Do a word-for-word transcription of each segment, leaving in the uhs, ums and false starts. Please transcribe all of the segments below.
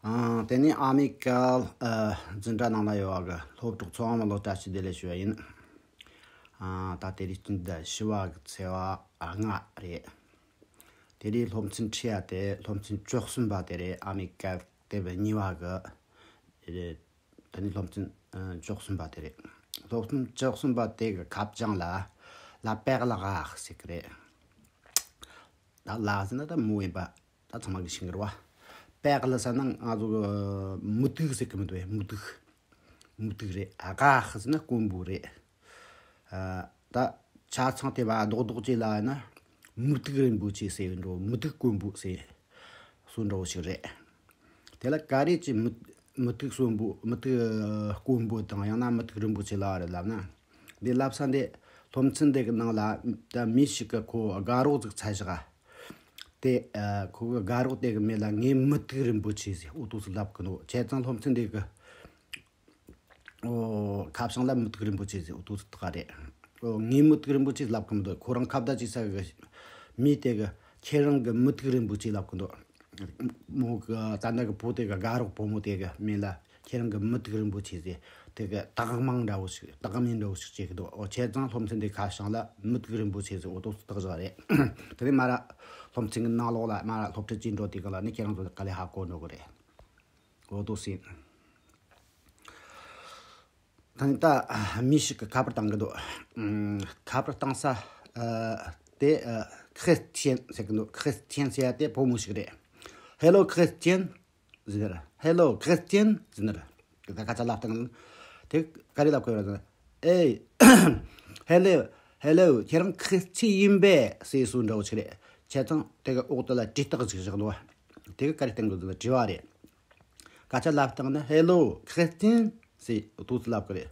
ཨ། དེ་ནས་ཨ་མི་ཀལ་ཨ་འཛིན་གྲྭ་ནང་ལ་ཡོད་པ་གི་སློབ་གྲོགས་ཚང་མ་ལ་བཀྲ་ཤིས་བདེ་ལེགས་ཞུ་བ་ཡིན། ཨ། ད་དེ་རིང་སྤྱི་ཟླ་བཞི་པ་གི་ཚེས་པ་ལྔ་རེད། དེ་རིང་སློབ་ཚན་ཁྲིད་ཡ་དེ་སློབ་ཚན་བཅུ་གསུམ་པ་དེ་རེད། ཨ་མི་ཀལ་དེབ་གཉིས་པ་གི་རེད། དེ་ནས་སློབ་ཚན་ཨ་བཅུ་གསུམ་པ་དེ་རེད། སློབ་ཚན་བཅུ་གསུམ་པ་དེ་གི་ཁ་བྱང་ལ་ལ་པེག་ལ་ག་ཟེར་གི་རེད། ད་ལ་ཟེར་ན་ད་མོ་ཡིན་པ། ད་ཚང་མ་གི་ཤེས་ཀྱི་རེད་བ། པེག་ལ་ཟེར་ན་ང་ཚོ་གི་མུ་ཏིག་ཟེར་གི་མི་འདུག་བས། མུ་ཏིག་མུ་ཏིག་རེད། ཨ། ག་ཟེར་ན་དཀོན་པོ་རེད། ཨ། ད་ཆ་ཚང་དེ་བ་རྡོག་རྡོག་ཅིག་ལ་ཡིན་ན་མུ་ཏིག་རིན་པོ་ཆེ་ཟེར་བའི་འགྲོ། མུ་ཏིག་དཀོན་པོ་ཟེར་སུ་འདྲ་བོ་ཞིག་རེད། དེ་ལ་ག་རེ་ཅིག་མུ་མུ་ཏིག་གསོན་པོ། མུ་ཏིག་དཀོན་པོ་དང་ཡང་ན་མུ་ཏིག་རིན་པོ་ཆེ་ལ་རེད་ལབ་ན། འདི་ལབ་ས་འདི་སློབ་ཚན་འདི་གི་ནང་ལ་ད་མི་ཞིག་གི་ཁོ་དགའ་རོགས་ཟིག་ཚ་བཞག་དེ་ཨ་ཁོ་གི་དགའ་རོགས་དེ་གི་མིང་ལ་ངའི་མུ་ཏིག་རིན་པོ་ཆེ་ཟེར་འོ་ཏོ་སི་ལབ་གི་འདུག་བྱས་ཙང་སློབ་ཚན་འདི་གི་ཨོ་ཁ་བྱང་ལ་མུ་ཏིག་རིན་པོ་ཆེ་ཟེར་འོ་ཏོ་སི་ཏག་རེད། ཨོ་ངའི་མུ་ཏིག་རིན་པོ་ཆེ་ལབ་གི་མི་འདུག་ཁོ་རང་ཁ་བརྡ་བྱེད་ས་གི་མི་དེ་གི་ཁྱེད་རང་གི་མུ་ཏིག་རིན་པོ་ཆེ་ལབ་གི་འདུག་མོ་གི་ད་ནི་གི་བུ་དེ་གི་དགའ་རོགས་བུ་མོ་དེ་གི་མིང་ལ་ཁྱེད་རང་གི་མུ་ཏིག་རིན་པོ་ཆེ་ཟེར། དེ་གི་དག་མང་འདྲ་བོ་ཞིག་དག་མིན་འདྲ་བོ་ཞིག་བྱེད་གི་འདུག་ཨོ་བྱས་ཙང་སློབ་ཚན་འདི་ཁ་བྱང་ལ་མུ་ཏིག་རིན་པོ་ཆེ་ཟེར་འོ་ཏོ་སི་ཏག་བཞག་རེད། དེ་ནས་མ་ར་སློབ་ཚན་གི་ནང་ལོགས་ལ་མ་ར་སློབ་ཁྲིད་ཅིག་འགྲོ་དུས་ག་ལ་ནི་ཁྱེད་རང་ཚོ་ག་ལེ་ཧ་གོ་འགྲོ་གི་རེད། འོ་ཏོ་སི། ད་ནི་ད་མི་ཞིག་གི་ཁ་པར་བཏང་གི་འདུག་ཨམ། ཁ་པར་བཏང་ས་ཨ་དེ་ཨ་ཁྲིས་ཆན་ཟེར་གི་འདུག་ཁྲིས་ཆན་ཟེར་ཡ་དེ་བུ་མོ་ཞིག་རེད། Hello Christian ཟེར། Hello Christian ཟེར། ད་ཁ་ཆ་ལབ་སྟངས་དེ་ག་རེ་ལབ་དགོས་རེད། ཨེ། Hello Hello ཁྱེད་རང་ཁྲིས་ཆན་ཡིན་པས་ཟེར་སུ་འདྲ་བོ་ཞིག་རེད། བྱས་ཙང་དེ་གི་འོག་ཏུ་ལ་དྲི་རྟགས་ཅིག་བཞག་འདུག་དེ་གི་ག་རེ་བསྟན་དགོས་འདུག་དྲི་བ་རེད། སྐད་ཆ་ལབ་སྟངས་ནི་Hello Christian ཟེར་འོ་ཏོ་སི་ལབ་གི་རེད།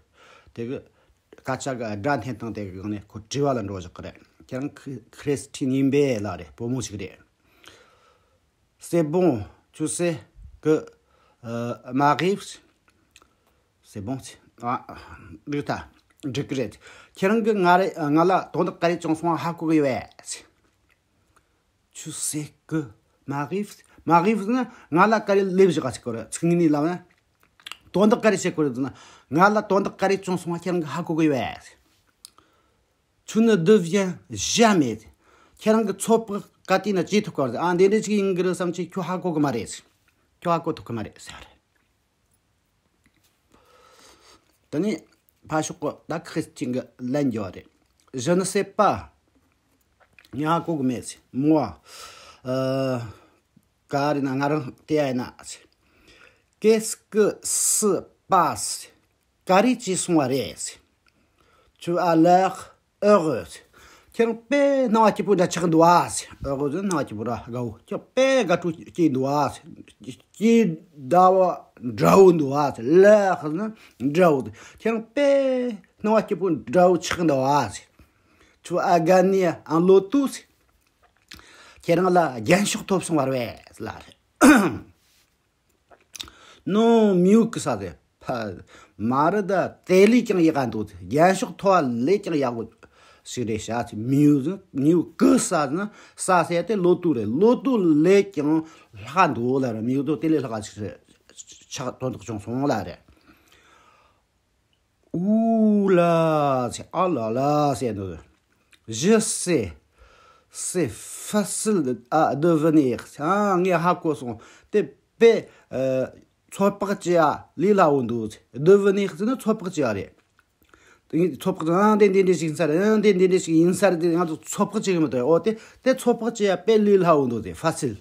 དེ་གི་སྐད་ཆ་གི་སྒྲ་འཐེན་སྟངས་དེ་གི་སྒང་ནས་ཁོ་དྲི་བ་ལ་འགྲོ་བཞག་གི་རེད། ཁྱེད་རང་ཁྲི་ཁྲིས་ཆན་ཡིན་པས་ལབ་རེད། བུ་མོ་ཞིག་རེད། C'est bon, tu sais que euh, m'arrive. C'est bon, c'est- ཨ། འགྲིག་ད། འགྲིག་གི་རེད། ཁྱེད་རང་གི་ང་རེ་ང་ལ་དོན་དག་ག་རེ་བྱུང་སོང་ཧ་གོ་གི་ཡོད། Tu sais que m'arrive, m'arrive ཟེར་ན་ང་ལ་ག་རེ་སླེབས་བཞག་ཟེར་གོ་རེད། ཚིག་ངོས་ནས་ལབ་ན། དོན་དག་ག་རེ་བྱེད་དགོས་རེད་ཟེར་ན། ང་ལ་དོན་དག་ག་རེ་བྱུང་སོང་བ་ཁྱེད་རང་གིས་ཧ་གོ་གི་ཡོད། Tu ne deviens jamais. ཁྱེད་རང་གིས་ཚོད་དཔག་ག་དུས་ན་བྱེད་ཐུབ་ཀྱི་མ་རེད། ཨ་འདི་འདྲ་ཞིག་ཡིན་གི་རེད་བསམ་ཆེད་ཁྱོད་ཧ་གོ་གི་མ་རེད། ཁྱོད་ཧ་གོ་ཐུབ་ཀྱི་མ་རེད་ཟེར། དེ་ནས་ཕར་ཕྱོགས་ཀྱི་ད་ཁྲིས་ཆན་གྱིས་ལན་རྒྱག་པ་རེད། Je ne sais pas. ངས་ཧ་གོ་གི་མེད་ཟེར། Moi, euh, ག་རེ་ན་ང་རང་དེ་ཡིན་ན་ཟེར། Qu'est-ce que se passe? ག་རེ་བྱས་སོང་བ་རེད་ཟེར། Tu as l'air heureux. ཁྱེད་རང་དཔེ་སྣང་བ་སྐྱིད་པོ་འདྲ་ཆགས་འདུག་ཨ་ཟེར། heureux ཟེར་ན་སྣང་བ་སྐྱིད་པོ་ར་དགའ་བོ། ཁྱེད་དཔེ་དགའ་སྤྲོ་སྐྱེས་འདུག་ཨ་ཟེར། སྐྱིད་ཟླ་བ་འདྲ་བོ་འདུག་ཨ་ཟེར། l'air ཟེར་ན་འདྲ་བོ་འདུག་ཁྱེད་རང་དཔེ་སྣང་བ་སྐྱིད་པོ་འདྲ་བོ་ཆགས་འདུག་ཨ་ཟེར། Tu as gagné un loto ཟེར། ཁྱེད་རང་ལ་རྒྱན་ཤོག་ཐོབ་སོང་བ་རེད་ལབ་རེད། Non, mieux que ça ཟེར། ཕ། མ་རེད་ད། དེ་ལས་ཀྱང་ཡག་ག་འདུག་རྒྱན་ཤོག་ཐོབ་པ་ལས་ཀྱང་ཡག་པོ་ཞིག་རེད་ཤག mieux, mieux que ça ཟེར་ན། ça ཟེར་དེ་ལོ་ཏོ་རེད། ལོ་ཏོ་ལས་ཀྱང་ལྷག་འདུག་ལབ་རེད། mieux que དེ་ལས་ལྷག་ཞིག་རེད། ཆགས་དོན་དག་བྱུང་སོང་ལབ་རེད། Ouh là, c'est, oh là là, c'est, je sais, c'est facile à devenir. ཨ། ངས་ཧ་གོ་སོང་། དེ་དཔེ་ཨ་ཚོད་དཔག་བྱེད་ཡ་ལས་སླ་བོ་འདུག devenir ཟེར་ན་ཚོད་དཔག་བྱེད་ཡ་རེད། དེ་ཚོད་དཔག་ཨ་འདི་འདི་འདྲ་ཞིག་ཡིན་ས་རེད། ཨ་འདི་འདི་འདྲ་ཞིག་ཡིན་ས་རེད། དེ་ང་ཚོ་ཚོད་དཔག་བྱེད་གི་མི་འདུག་ཨོ་དེ་དེ་ཚོད་དཔག་བྱེད་ཡ་དཔེ་ལས་སླ་བོ་འདུག་དེ་facile.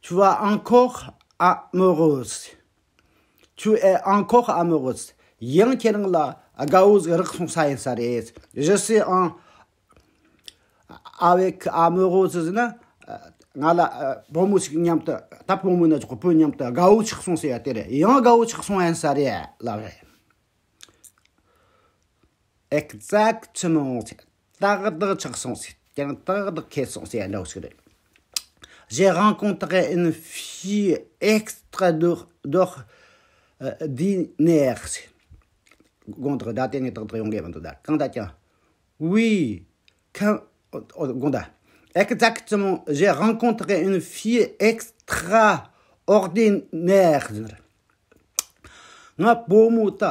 Tu vas encore amoureuse. Tu es encore amoureuse. ཡང་ཁྱེད་རང་ལ་དགའ་བོ་ཟིག་རག་སོང་ས་ཡིན་ས་རེད། Je suis en avec amoureuse ཟེར་ན། ང་ལ་བུ་མོ་ཞིག་མཉམ་དུ། ད་བུ་མོ་ན་ཆོག་བུ་མཉམ་དུ་དགའ་བོ་ཆགས་སོང་ཟེར་ཡ་དེ་རེད། ཡང་དགའ་བོ་ཆགས་སོང་ཡིན་ས་རེད་ལབ་རེད། Exactement. ཏག་ཏག་ཆགས་སོང་ཟེར། ཀྱང་ཏག་ཏག་ཁེལ་སོང་ཟེར་ཡ་འདྲ་བོ་ཞིག་རེད། J'ai rencontré une fille extraordinaire. དགོངས་དག་ད་ལྟ་ངས་ཏག་ཏག་ཡོང་གི་མི་འདུག་ད་གང་ལྟར་ཀྱང་། Oui, quand, དགོངས་དག Exactement, j'ai rencontré une fille extraordinaire. extraordinaire ཟེར། ང་བུ་མོ་ད་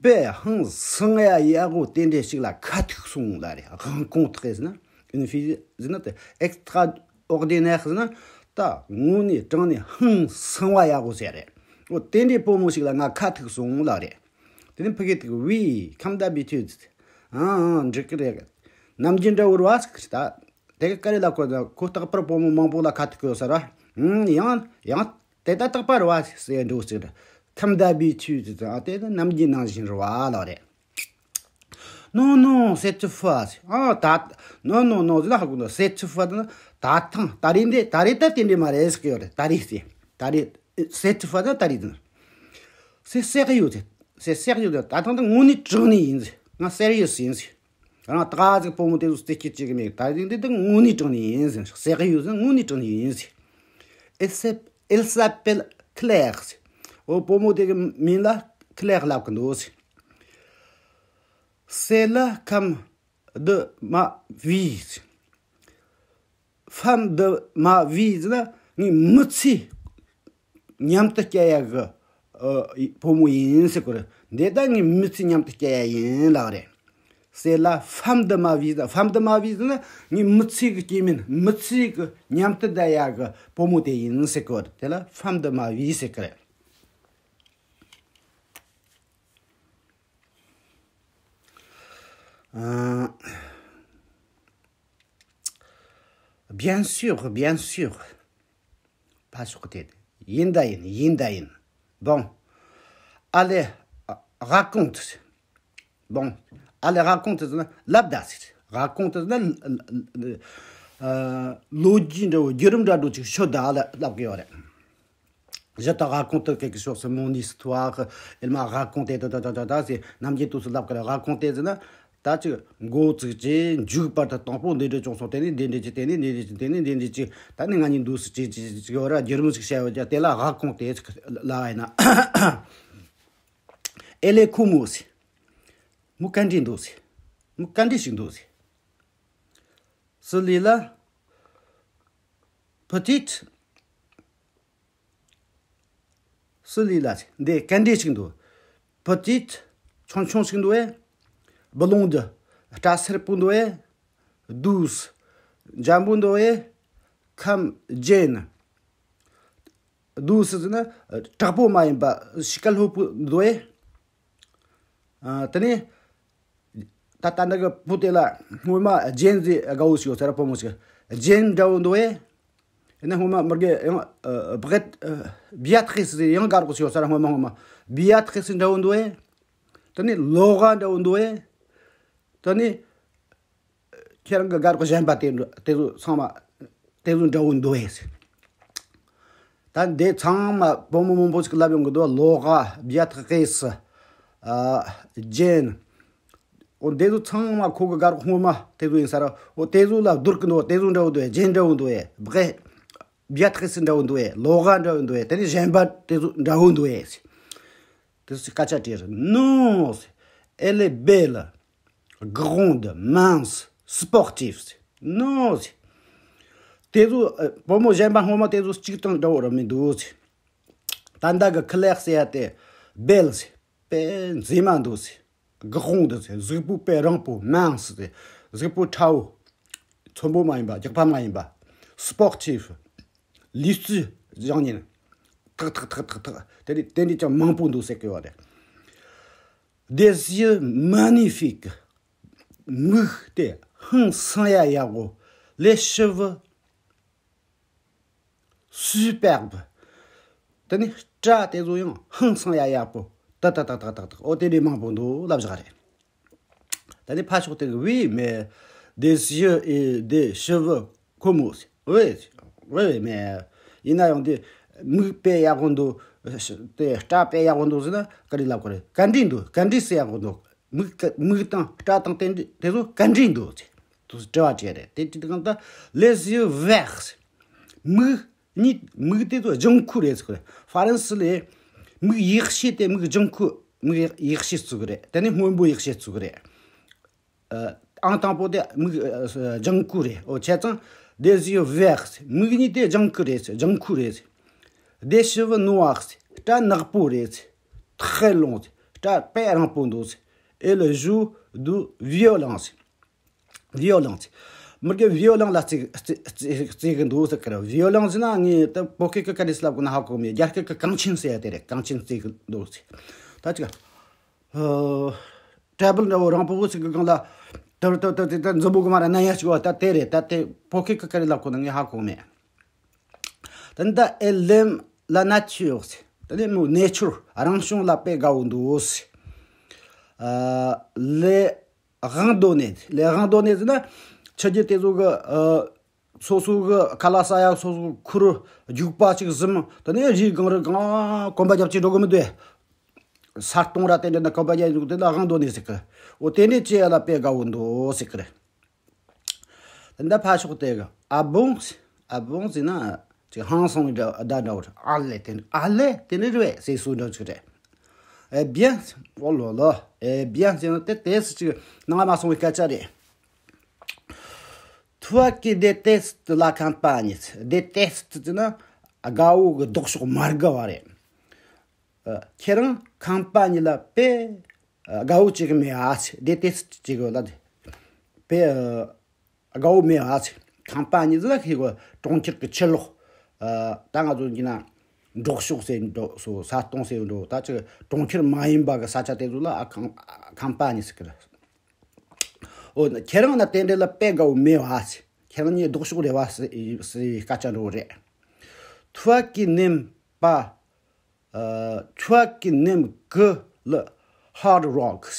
དཔེ་ཧང་སང་ཡ་ཡག་པོ་དེ་འདྲ་ཞིག་ལ་ཁ་ཐུག་སོང་ལབ་རེད། rencontré ཟེར་ན། une fille ཟེར་ན་དེ་extraordinaire ཟེར་ན་ད་དངོས་གནས་དྲང་གནས་ཧང་སང་བ་ཡག་པོ་ཟེར་རེད། འོ་དེ་འདྲའི་བུ་མོ་ཞིག་ལ་ང་ཁ་ཐུག་སོང་ལབ་རེད། དེ་ནས་ཕ་གི་དེ་གི oui, comme d'habitude. ཨང་ཨང་། འགྲིག་གི་རེད། ནམ་རྒྱུན་འདྲ་བོ་རེད་བ་ཟེར་གི་ད། དེ་གི་ག་རེ་ལབ་དགོས་ན། ཁོ་རྟག་པར་བུ་མོ་མང་པོ་ལ་ཁ་ཐུག་གི་ཡོད་ས་རེད་བ། ཨང་། ཡང་ཡང་དེ་ད་རྟག་པར་རེད་བ་ཟེར་འགྲོ་ཟེར། comme d'habitude ཟེར། ཨ་དེ་ད་ནམ་རྒྱུན་ནང་བཞིན་རེད་བ་ལབ་རེད། Non, non, cette fois ཟེར། ཨ་ད། Non, non, non ཟེར་ན་ཧ་གོ་འདུག cette fois ཟེར་ན་ད་ཐེངས་ད་རེས་འདི་ད་རེས་ད་དེ་འདྲ་མ་རེད་ཟེར་གི་ཡོད་རེད། ད་རེས་ཟེར། ད་རེས། cette fois ཟེར་ན་ད་རེས་ཟེར། C'est sérieux ཟེར། C'est sérieux ཟེར། ད་ཐེངས་འདི་དངོས་གནས་དྲང་གནས་ཡིན་ཟེར། ང་serious ཡིན་ཟེར། རང་ད་ག་ཟིག་བུ་མོ་དེ་ཚོ་རྩེད་སྐྱིད་ཅིག་མེད། ད་རེས་འདི་ད་དངོས་གནས་དྲང་གནས་ཡིན་ཟེར། sérieux ཟེར་ན་དངོས་གནས་དྲང་གནས་ཡིན་ཟེར། Elle s'app- elle s'appelle Claire ཟེར། འོ་བུ་མོ་དེ་གི་མིང་ལ་Claire ལབ་གི་འདུག་ཟེར། C'est la femme de ma vie ཟེར། Femme de ma vie ཟེར་ན་ངའི་མི་ཚེ་མཉམ་དུ་སྐྱེལ་ཡ་གི་ཨ་བུ་མོ་ཡིན་ཟེར་གི་རེད། འདི་ད་ངའི་མི་ཚེ་མཉམ་དུ་སྐྱེལ་ཡ་ཡིན་ལབ་རེད། C'est la femme de ma vie ཟེར། Femme de ma vie ཟེར་ན་ངའི་མི་ཚེ་གི་སྐྱེལ་མིན། མི་ཚེ་གི་མཉམ་དུ་བསྡད་ཡ་གི་བུ་མོ་དེ་ཡིན་ཟེར་གི་རེད། དེ་ལ་femme de ma vie ཟེར་གི་རེད། ཨ། Bien sûr, bien sûr. ཕར་ཕྱོགས་དེ། ཡིན་ད་ཡིན། ཡིན་ད་ཡིན། Bon. Allez, raconte. Bon. Allez, raconte ཟེར་ན་ལབ་ད་ཟེར། Raconte ཟེར་ན་ཨ་ལོ་རྒྱུས་འདྲ་བོ་བརྒྱུད་རིམ་འདྲ་བོ་ཅིག་ཤོད་ད་ལབ་ལབ་གི་ཡོད་རེད། Je te raconte quelque chose, mon histoire. Elle m'a raconté ད་ད་ད་ད་ད་ཟེར། ནམ་རྒྱུན་དུས་སུ་ལབ་གི་རེད། Raconter ཟེར་ན་ད་ཅིག་འགོ་བཙུགས་རྗེས་མཇུག་བར་དུ། དང་པོ་འདི་འདྲ་བྱུང་སོང་། དེ་ནས་འདི་འདྲ་ཅིག་དེ་ནས་འདི་འདྲ་ཅིག་དེ་ནས་འདི་འདྲ་ཅིག་ད་ནི་ང་གཉིས་འདུག་སེ་ཅིག་ཅིག་ཅིག་ཡོད་ར། བརྒྱུད་རིམ་ཞིག་བཤད་ཡོད་ཀྱང་། དེ་ལ་raconter ལབ་ཡིན་ན། Elle est comment ཟེར། མོ་ག་འདྲ་འདུག་ཟེར། མོ་ག་འདྲ་ཞིག་འདུག་ཟེར། Celui-là, petite Celui-là འདི་ག་འདྲ་ཞིག་འདུག Petite ཆུང་ཆུང་ཞིག་འདུག་ཨེ། Blonde སྐྲ་སེར་པོ་འདུག་ཨེ། Douce འཇམ་པོ་འདུག་ཨེ། Comme Jane douce ཟེར་ན་དྲག་པོ་མ་ཡིན་པ། ཕྱི་ཀ་ལྷོད་པོ་འདུག་ཨེ། ཨ་དེ་ནས། ད་ལྟ་འདི་གི་བུ་དེ་ལ་སྔོན་མ་Jane ཟེར་དགའ་བོ་ཞིག་ཡོད་ས་རེད། བུ་མོ་ཞིག Jane འདྲ་བོ་འདུག་ཨེ། ཡིན་ན་སྔོན་མ་མི་དགེ་ཡང་ཨ་Brett ཨ་Beatrice ཟེར་ཡང་དགའ་རོགས་ཞིག་ཡོད་ས་རེད། སྔོན་མ་སྔོན་མ་Beatrice འདྲ་བོ་འདུག་ཨེ། དེ་ནས་Laura འདྲ་བོ་འདུག་ཨེ། དེ་ནས་ཁྱེད་རང་གི་དགའ་རོགས་གཞན་པ་དེ་འདྲ་དེ་ཚོ་ཚང་མ་དེ་ཚོ་འདྲ་བོ་འདུག་ཨེ་ཟེར། ད་འདི་ཚང་མ་བུ་མོ་མང་པོ་ཞིག་ལབ་ཡོང་གི་འདུག Laura Beatrice ཨ་Jane འོ་དེ་ཚོ་ཚང་མ་ཁོ་གི་དགའ་རོགས་སྔོན་མ་དེ་ཚོ་ཡིན་ས་རེད། འོ་དེ་ཚོ་ལ་བསྡུར་གི་འདུག་དེ་ཚོ་འདྲ་བོ་འདུག་ཨེ། Jane འདྲ་བོ་འདུག་ཨེ། Brett Beatrice འདྲ་བོ་འདུག་ཨེ། Laura འདྲ་བོ་འདུག་ཨེ། དེ་ནས་གཞན་པ་དེ་ཚོ་འདྲ་བོ་འདུག་ཨེ། དེ་ཚོ་སྐད་ཆ་དྲིས་རེད། Non, elle est belle, grande, mince, sportive. Non དེ་ཚོ་ཨ་བུ་མོ་གཞན་པ་སྔོན་མ་དེ་ཚོ་གཅིག་དང་འདྲ་བོ་ར་མི་འདུག་ད་ལྟ་གི་Claire ཟེར་ཡ་དེ་belle དཔེ་མཛེས་མ་འདུག་ཟེར། grande ཟེར། གཟུགས་པོ་དཔེ་རིང་པོ། mince ཟེར། གཟུགས་པོ་ཕྲ་བོ། ཚོན་པོ་མ་ཡིན་པ། རྒྱགས་པ་མ་ཡིན་པ། sportive ལུས་རྩལ་སྦྱང་མཁན། ཐག་ཐག་ཐག་ཐག་ཐག་དེ་འདྲ་དེ་འདྲ་ཅང་མང་པོ་འདུག་ཟེར་གི་ཡོད་རེད། Des yeux magnifiques མིག་དེ་ཧང་སང་ཡ་ཡག་པོ། Les cheveux superbes དེ་ནས་སྐྲ་དེ་ཚོ་ཡང་ཧང་སང་ཡ་ཡག་པོ། ཏག་ཏག་ཏག་ཏག་ཏག་ཏག་འོ་དེ་འདྲ་མང་པོ་འདུག་ལབ་བཞག་རེད། དེ་ནས་ཕར་ཕྱོགས་དེ་གི oui, mais des yeux et des cheveux comme oui, oui, mais ཡིན་ན་ཡང་དེ་མིག་དཔེ་ཡག་པོ་འདུག་དེ་སྐྲ་དཔེ་ཡག་པོ་འདུག་ཟེར་ན་ག་རེ་ལབ་དགོས་རེད། ག་འདྲ་འདུག་ག་འདྲ་ཟེར་ཡག་པོ་འདུག་མིག་ག་མིག་དང་སྐྲ་དང་དེ་འདྲ་དེ་ཚོ་ག་འདྲ་འདུག་ཟེར། དུ་དྲི་བ་དྲིས་རེད། དེ་དྲིས་དུས་གང་ལྟར། Les yeux verts མིག་གཉིས་མིག་དེ་ཚོ་ལྗང་ཁུ་རེད་ཟེར་གི་རེད། ཧྥ་རན་སི་ལ་མིག་ཡག་ཤོས་དེ་མིག་ལྗང་ཁུ། མིག་ཡག་ཤོས་ཟེར་གི་རེད། དེ་ནས་སྔོན་པོ་ཡག་ཤོས་ཟེར་གི་རེད། ཨ་ཨང་དང་པོ་དེ་མིག་ཨ་ལྗང་ཁུ་རེད། འོ་བྱས་ཙང་des yeux verts མིག་གཉིས་དེ་ལྗང་ཁུ་རེད་ཟེར། ལྗང་ཁུ་རེད་ཟེར། des cheveux noirs, སྐྲ་ནག་པོ་རེད། Très long, སྐྲ་དཔེ་རིང་པོ་འདུག Elle joue du violon, violon. མི་དགེ་violon ལ་རྩེ་རྩེ་རྩེ་རྩེ་གི་འདུག་ཟེར་གི་རེད། violon ཟེར་ན་ངས་ད་བོད་སྐད་ཀྱི་ག་རེ་ལབ་དགོས་ན་ཧ་གོ་མེད། རྒྱ་སྐད་ཀྱི་གངས་ཆེན་ཟེར་ཡ་དེ་རེད། གངས་ཆེན་རྩེ་གི་འདུག་ཟེར། ད་ཅིག་ཨ། ཊེ་བལ་འདྲ་བོ་རིང་པོ་བོ་ཟེར་གི་སྒང་ལ། ད་ད་ད་ད་ད་འཛམ་བུ་གི་མ་ར་ན་ཡ་ཅིག་བ་ད་དེ་རེད། ད་དེ་བོད་སྐད་ཀྱི་ག་རེ་ལབ་དགོས་ན་ངས་ཧ་གོ་མེད། ད་ད་elle aime la nature. ད་ནི་མོ་nature རང་བྱུང་ལ་དཔེ་དགའ་བོ་འདུག་ཨ། les randonnées, les randonnées ཟེར་ན་ཆུ་རྒྱུད་དེ་ཚོ་གི་ཨ། སོ་སོ་གི་ཁ་ལག་ཟ་ཡ། སོ་སོ་ཁུར་རྒྱུག་པ་ཅིག་ཟིན། ད་ནི་རི་སྒང་རི་སྒང་གོམ་པ་རྒྱབ་ཅིག་འགྲོ་གི་མི་འདུག་ས་སྟོང་ར་དེ་འདྲ་ན་གོམ་པ་རྒྱབ་འདུག་དེ་ལ་randonnée ཟེར་གི། འོ་དེ་འདྲ་བྱེད་ཡ་ལ་དཔེ་དགའ་བོ་འདུག་ཟེར་གི་རེད། ད་ཕར་ཕྱོགས་དེ་གི་ah bon, ah bon ཟེར་ན་ཅིག་ཧང་སང་བའི་སྒྲ་འདྲ་བོ་རེད། Ah ལེ་དེ་ah ལེ་དེ་འདྲ་རེད་ཟེར་སྲོལ་འདྲ་ཅིག་རེད། Eh bien, oh là là, eh bien ཟེར་ན་དེ་དེ་ཟེར་ཅིག་ནང་ལ་མ་སོང་བའི་སྐད་ཆ་རེད། Toi qui détestes la campagne, déteste ཟེར་ན་དགའ་བོ་གི་ལྡོག་ཕྱོགས་མ་དགའ་བ་རེད། ཨ། ཁྱེད་རང་campagne ལ་དཔེ་དགའ་བོ་བྱེད་གི་མེད་ཨ་ཟེར། déteste བྱེད་གི་ལ་དཔེ་དགའ་བོ་མེད་ཨ་ཟེར། campagne ཟེར་ན་ཁི་གོ་གྲོང་ཁྱེར་གི་ཕྱི་ལོགས། ཨ། ད་ང་ཚོ་ཡིན་ན་འབྲོག་ཕྱོགས་ཟེར་འགྲོ་སོ། ས་སྟོང་ཟེར་འགྲོ། ད་ཅིག་གྲོང་ཁྱེར་མ་ཡིན་པ་གི་ས་ཆ་དེ་ཚོ་ལ་ཨ་cam- campagne ཟེར་གི་རེད། འོ་ན་ཁྱེད་རང་ན་དེ་འདྲ་ལ་དཔེ་དགའ་བོ་མེད་བ་ཟེར། ཁྱེད་རང་གཉིས་ལྡོག་ཕྱོགས་རེད་བ་ཟེར་ཟེར་བའི་སྐད་ཆ་འདྲ་བོ་རེད། Toi qui n'aimes pas, euh, toi qui n'aimes que le hard rock.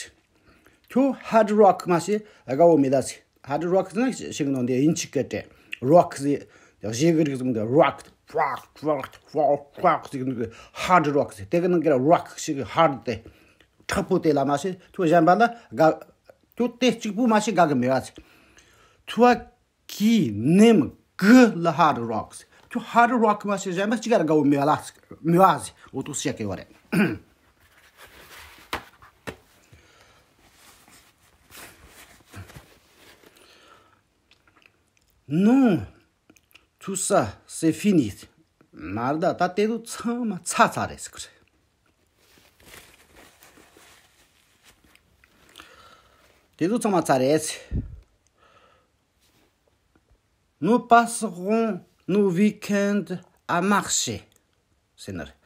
ཁྱོད་hard rock མ་ཤེས་དགའ་བོ་མེད་ད་ཟེར། hard rock ཟེར་ན་ཤེས་ཀྱི་ནོ་འདི་དབྱིན་ཇི་སྐད་དེ། rock ཟེར་གཞས་ཀྱི་རིགས་ཟེར་མི་འདུག rock, rock, rock, rock, rock ཟེར་གྱི་འདུག hard rock ཟེར། དེ་གི་ནང་གི་rock ཞིག་hard དེ། མཁྲེགས་པོ་དེ་ལ་མ་ཤེས་ཁྱོད་གཞན་པ་ལ་དགའ། ཁྱོད་དེ་གཅིག་པུ་མ་ཤེས་དགའ་གི་མེད་བ་ཟེར། Toi qui n'aimes que le hard rock. ཁྱོད་hard rock མ་ཤེས་གཞན་པ་གཅིག་ག་ར་དགའ་བོ་མེད་བ་ལ་མེད་བ་ཟེར། འོ་དུ་བཤད་གི་བ་རེད། Non, tout ça, c'est fini. མ་རེད་ད། ད་དེ་ཚོ་ཚང་མ་ཚར་ཚར་རེད་ཟེར་གི་རེད། དེ་ཚོ་ཚང་མ་ཚར་རེད། Nous passerons nos week-ends à marcher. ཟེར་ནི་རེད།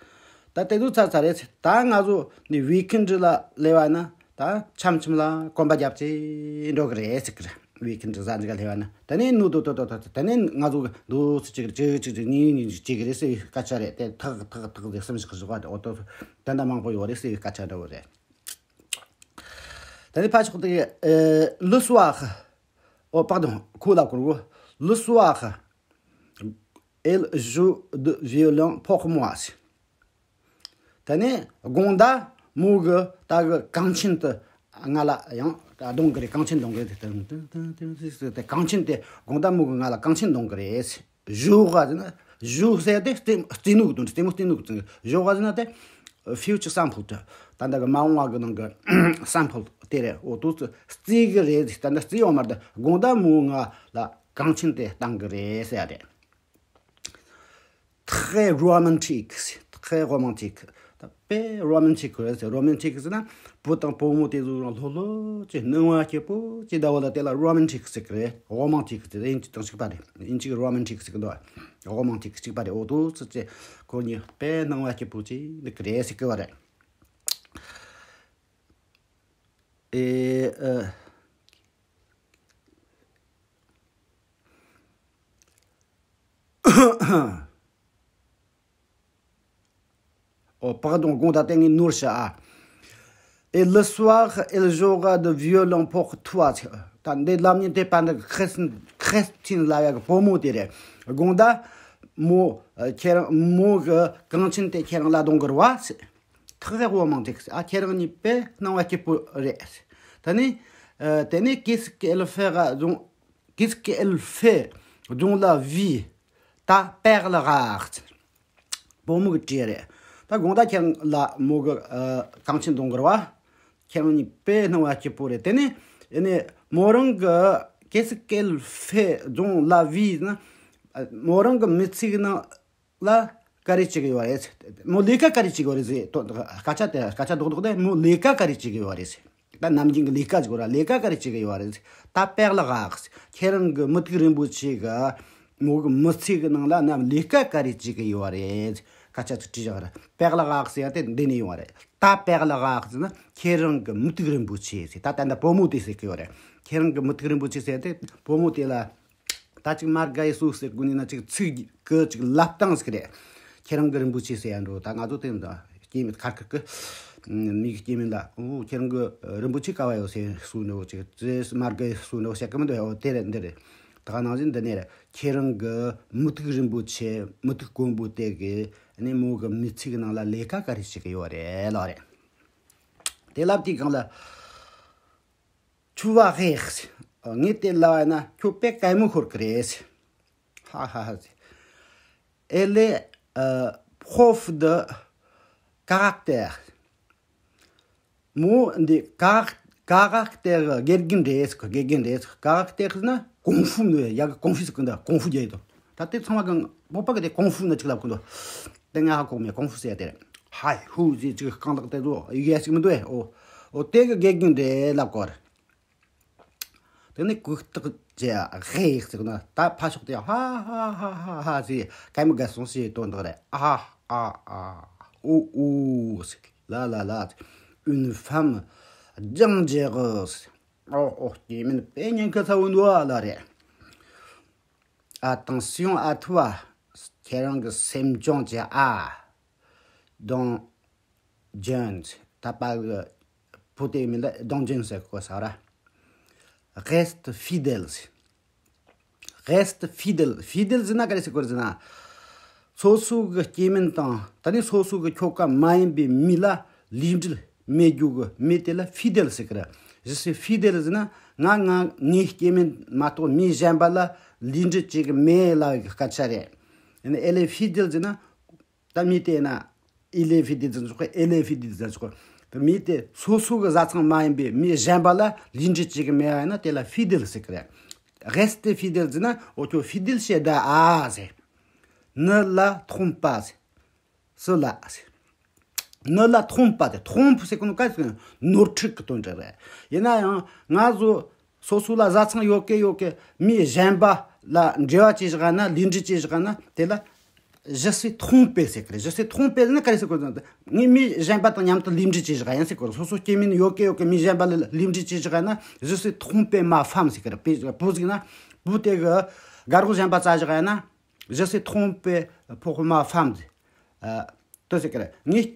ད་དེ་ཚོ་ཚར་ཚར་རེད། ད་ང་ཚོ་ནི་weekend ལ་སླེབས་པ་ན་ད་འཆམ་འཆམ་ལ་གོམ་པ་རྒྱབ་ཅེས་འགྲོ་གི་རེད་ཟེར་གི་རེད། weekend གཟའ་འཛིན་ག་སླེབས་པ་ན་ད་ནི་ནུ་དོ་དོ་དོ་དོ་ད་ནི་ང་ཚོ་འདུག་སེ་ཅིག་ཅིག་ཅིག་ཅིག་ཉིན་ཉིན་ཅིག་ཅིག་རེད་ཟེར་བའི་སྐད་ཆ་རེད་དེ། ཐག་ཐག་ཐག་ཟེར་སེམས་ཤིག་བཞག་པ་དེ། འོ་དོ་ད་འདྲ་མང་པོ་ཡོད་རེད་ཟེར་བའི་སྐད་ཆ་འདྲ་བོ་རེད། ད་ནི་ཕ་ཕྱོགས་དེ་le soir, oh pardon, ཁོ་ལ་ཁོ་le soir, elle joue du violon pour moi. ད་ནི་དགོང་དག་མོ་གི་ད་གི་གངས་ཆེན་དེ་ང་ལ་ཡང་གདོང་གི་རེད། གངས་ཆེན་གདོང་གི་རེད། དེ་གངས་ཆེན་དེ་གོང་ཆེན་དེ་དགོང་དག་མོ་གི་ང་ལ་གངས་ཆེན་གདོང་གི་རེད། joue ཟེར་ན་joue ཟེར་དེ་རྩེ་རྩེ་ནུ་གི་དོན། རྩེ་མོ་རྩེ་ནུ་གི་དོན། joue ཟེར་ན་དེ་future simple དེ་ད་ལྟ་གི་མ་འོངས་པ་གི་ནང་གི་simple དེ་རེད། འོ་དུ་རྩེ་གི་རེད། ད་ལྟ་རྩེ་ཡོང་མ་རེད། དགོང་དག་མོ་ང་ལ་གངས་ཆེན་དེ་བཏང་གི་རེད་ཟེར་ཡ་རེད། Très romantique, très romantique. ད་དཔེ་romantique རེད་ཟེར། romantique ཟེར་ན་བུ་དང་བུ་མོ་དེ་ཚོ་རང་ལྷོད་ལྷོད་ཅིག་སྣང་བ་སྐྱིད་པོ་ཅིག་ད་བོ་ལ་དེ་ལ་romantique ཟེར་གི་རེད། romantique ཟེར་དབྱིན་ཇི་དང་གཅིག་པ་རེད། དབྱིན་ཇི་གི་romantique ཟེར་གི་འདུག romantique གཅིག་པ་རེད། འོ་དུ་ཚོ་ཚེ་ཁོ་གཉིས་དཔེ་སྣང་བ་སྐྱིད་པོ་ཅིག་འདུག་གི་རེད་ཟེར་གི་བ་རེད། ཨེ་ཨ། Oh pardon, དགོངས་དག་དེ་ངས་ནོར་ཤག་ཨ། Et le soir, elle jouera du violon pour toi. ད་འདི་ལབ་ཉིན་དེ་པ་འདི་Christine, Christine ལབ་ཡ་གི་བུ་མོ་དེ་རེད། དགོང་དག་མོ་ཁྱེད་རང་མོ་གི་གངས་ཆེན་དེ་ཁྱེད་རང་ལ་གཏོང་གི་རེད་བ། Très romantique. ཨ་ཁྱེད་རང་གཉིས་དཔེ་སྣང་བ་སྐྱིད་པོ་རེད། ད་ནི་ཨ་དེ་ནས་qu'est-ce qu'elle fera donc, qu'est-ce qu'elle fait dans la vie, ta perle rare. བུ་མོ་གི་དྲིས་རེད། ད་དགོང་དག་ཁྱེད་རང་ལ་མོ་གི་ཨ་གངས་ཆེན་གཏོང་གི་རེད་བ། ཁྱེད་རང་གཉིས་དཔེ་སྣང་བ་སྐྱིད་པོ་རེད། དེ་ནས་ཨ་ནི་མོ་རང་གི qu'est-ce qu'elle fait dans la vie ན། ཨ་མོ་རང་གི་མི་ཚེ་གི་ནང་ལ་ ག་རེ་བྱེད་ཀྱི་ཡོད་རེད། མོ་ལས་ཀ་ག་རེ་བྱེད་ཀྱི་ཡོད་རེད་ཟེར། དོ་སྐད་ཆ་དེ་སྐད་ཆ་རྡོག་རྡོག་དེ་མོ་ལས་ཀ་ག་རེ་བྱེད་ཀྱི་ཡོད་རེད་ཟེར། ད་ནམ་རྒྱུན་གྱི་ལས་ཀ་ཟེར་གོ་ར། ལས་ཀ་ག་རེ་བྱེད་ཀྱི་ཡོད་རེད་ཟེར། ད་པེག་ལ་གག་ཟེར། ཁྱེད་རང་གི་མུ་ཏིག་རིན་པོ་ཆེ་གི་མོ་གི་མི་ཚེ་གི་ནང་ལ་ནམ་ལས་ཀ་ག་རེ་བྱེད་ཀྱི་ཡོད་རེད་ཟེར། སྐད་ཆ་ཅིག་དྲིས་བཞག་ར། པེག་ལ་གག་ཟེར་ཡ་དེ་འདི་ནས་ཡོང་བ་རེད། ད་པེག་ལ་གག་ཟེར་ན་ཁྱེད་རང་གི་མུ་ཏིག་རིན་པོ་ཆེ་ཟེར། ད་ད་ལྟ་བུ་མོ་དེ་ཟེར་གི་ཡོད་རེད། ཁྱེད་རང་གི་མུ་ཏིག་རིན་པོ་ཆེ་ཟེར་དེ་བུ་མོ་དེ་ལ། ད་ཅིག་མར་ག་ཡི་སུ་ཟེར་དགོས་ནི་ན་ཅིག་ཚིག་གི་ཅིག་ལབ་སྟངས་ཟིག་རེད། ཁྱེད་རང་གི་རིན་པོ་ཆེ་ཟེར་ཡ་འགྲོ། ད་ང་ཚོ་དེ་འདྲ་སྐྱེ་མེད་ཁར་ཁུར་གི་མི་གི་སྐྱེ་མེད་ལ། འོ་ཁྱེད་རང་གི་རིན་པོ་ཆེ་ག་བ་ཡོད་ཟེར་སུ་འགྲོ། ཅིག་ཙེ་མར་ག་ཡི་སུ་འགྲོ་བཤད་གི་མི་འདུག་འོ་དེ་རེད་འདི་རེད། ད་ག་ནང་བཞིན་འདི་ནས་རེད། ཁྱེད་རང་གི་མུ་ཏིག་རིན་པོ་ཆེ་མུ་ཏིག་དཀོན་པོ་དེ་གི་ནི་མོ་གི་མི་ཚེ་གི་ནང་ལ་ལས་ཀ་ག་རེ་བྱེད་གི་ཡོད་རེད་ལོ་རེད། དེ་ལབ་དུས་སྒང་ལ། Tu vas rire. ངས་དེ་ལབ་ན་ཁྱོད་དཔེ་གད་མོ་ཤོར་གི་རེད། Ha ha ha. Elle est euh, prof de caractère. མོ་འདི་ཀ་ཀ་ཀ་ཀ་དེ་དགེ་རྒན་རེད། དགེ་རྒན་རེད། ཀ་ཀ་དེ་ན་ཀུང་ཧྥུ་ནི་ཡ་གི་ཀུང་ཧྥུ་ཟེར་གི་འདུག་ཀུང་ཧྥུ་རྒྱག་ཡི་དོ། ད་དེ་ཚང་མ་གི་བོད་པ་གི་དེ་ཀུང་ཧྥུ་ན་ཅིག་ལབ་གི་འདུག་དེ་ང་ཧ་གོ་མེད། ཀུང་ཧྥུ་ཟེར་ཡ་དེ་རེད། ཧའི་ཧུ་ཟེར་ཅིག་རྐང་ལག་དེ་ཚོ་ཡི་གེ་ཞིག་མི་འདུག་ཨེ། ཨོ་ཨོ་དེ་གི་དགེ་རྒན་རེད་ལབ་གོ་རེད། དེ་ནས་གུག་རྟགས་ཀྱི་ཧེ་ཟེར་ན་ད་ཕ་ཕྱོགས་དེ་ཧ་ཧ་ཧ་ཧ་ཧ་ཟེར་གད་མོ་བགད་སོང་ཞེས་དོན་དག་རེད། ཨ་ཨ་ཨ་ཨོ་ཨོ་ཟེར། ལ་ལ་ལ་ཟེར། Une femme dangereuse. ཨོ་ཨོ་སྐྱེ་དམན་དཔེ་ཉེན་ཁ་ཚ་བོ་འདུག་ཨ་ལ་རེད། Attention à toi. ཁྱེད་རང་གི་སེམས་ཆུང་བྱས་ཨ། Don't Jones. ད་པ་གི་བུ་དེའི་མིང་ལ་Don Jones ཟེར་གོ་ས་ར། Reste fidèle. Reste fidèle. Fidèle ཟེར་ན་ག་རེ་ཟེར་གོ་རེད་ཟེར་ན། སོ་སོ་གི་སྐྱེ་དམན་དང་ད་ནི་སོ་སོ་གི་ཁྱོ་ག་མ་ཡིན་པའི་མི་ལ་ལུས་འབྲེལ་མེད་རྒྱུ་གི་མི་དེ་ལ་fidèle ཟེར་གི་རེད། Je suis fidèle ཟེར་ན་ང་ང་ངའི་སྐྱེ་དམན་མ་གཏོགས་མི་གཞན་པ་ལ་ལུས་འབྲེལ་བྱེད་གི་མེད་ལབ་གི་སྐད་ཆ་རེད། Elle est fidèle ཟེར་ན། ད་མི་དེ་ན་il est fidèle ཟེར་ཆོག་གི elle est fidèle ཟེར་ཆོག་གི་དེ་མི་དེ་སོ་སོ་གི་བཟའ་ཚང་མ་ཡིན་པའི་མི་གཞན་པ་ལ་ལུས་འབྲེལ་བྱེད་གི་མེད་ཡ་ན་དེ་ལ་fidèle ཟེར་གི་རེད། Reste fidèle ཟེར་ན་འོ་ཁྱོད་fidèle བྱེད་ད་ཨ་ཟེར། Ne la trompe pas ཟེར། སུ་ལ་ཟེར། Ne la trompe pas དེ་trompe ཟེར་གོ་ནོ་ག་ཟེར་ནོར་འཁྲུལ་གི་དོན་དེ་རེད། ཡིན་ན་ཡང་ང་ཚོ་སོ་སོ་ལ་བཟའ་ཚང་ཡོད་གི་ཡོད་གི་མི་གཞན་པ་ལ་འབྲེལ་བ་བྱེད་བཞག་ན་ལུས་འབྲེལ་བྱེད་བཞག་ན་དེ་ལ་je suis trompé ཟེར་གི་རེད། Je suis trompé ཟེར་ན་ག་རེ་ཟེར་གོ་ཟེར་ན་ངས་མི་གཞན་པ་དང་མཉམ་དུ་ལུས་འབྲེལ་བྱེད་བཞག་ཡིན་ཟེར་གོ། སོ་སོ་སྐྱེ་དམན་ཡོད་གི་ཡོད་གི་མི་གཞན་པ་ལ་ལུས་འབྲེལ་བྱེད་བཞག་ན་je suis trompé ma femme ཟེར་གི་རེད། བུ་ཟིག་ན་བུ་དེ་གི་དགའ་རོགས་གཞན་པ་བཙལ་བཞག་ཡིན་ན། Je suis trompé pour ma femme ཟེར། ཨ། དེ་ཟེར་གི་རེད། ངས་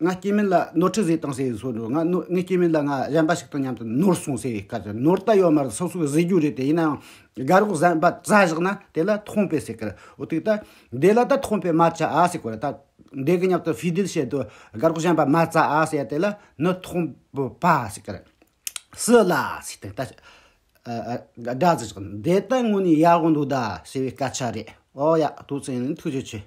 ང་སྐྱེ་དམན་ལ་ནོར་འཁྲུལ་བཟོས་བཏང་ཟེར་བཟོ་འགྲོ། ང་ནོ་ངའི་སྐྱེ་དམན་ལ་ང་གཞན་པ་ཞིག་དང་མཉམ་དུ་ནོར་སོང་ཟེར་བའི་སྐད་ཆ། ནོར་ད་ཡོད་མ་རེད། སོ་སོ་གི་བཟོས་རྒྱུ་རེད་དེ། ཡིན་ནའང་དགའ་རོགས་གཞན་པ་བཙལ་བཞག་ན་དེ་ལ་trompé ཟེར་གི་རེད། འོ་དེ་ད་འདི་ལ་ད་trompé མ་བྱ་ཨ་ཟེར་གོ་རེད། ད་འདི་གི་མཉམ་དུ་fidèle བྱེད་དུ་དགའ་རོགས་གཞན་པ་མ་བཙལ་ཨ་ཟེར་ཡ་དེ་ལ་ne trompe pas ཟེར་གི་རེད། སུ་ལ་ཟེར་ཏེ་ད་ཨ་ཨ་སྒྲ་ཟེར་ཆོག་འདི་ད་དངོས་ནས་ཡག་པོ་འདུག་ད་ཟེར་བའི་སྐད་ཆ་རེད། ཨོ་ཡ་ཐུགས་རྗེ་ཆེ།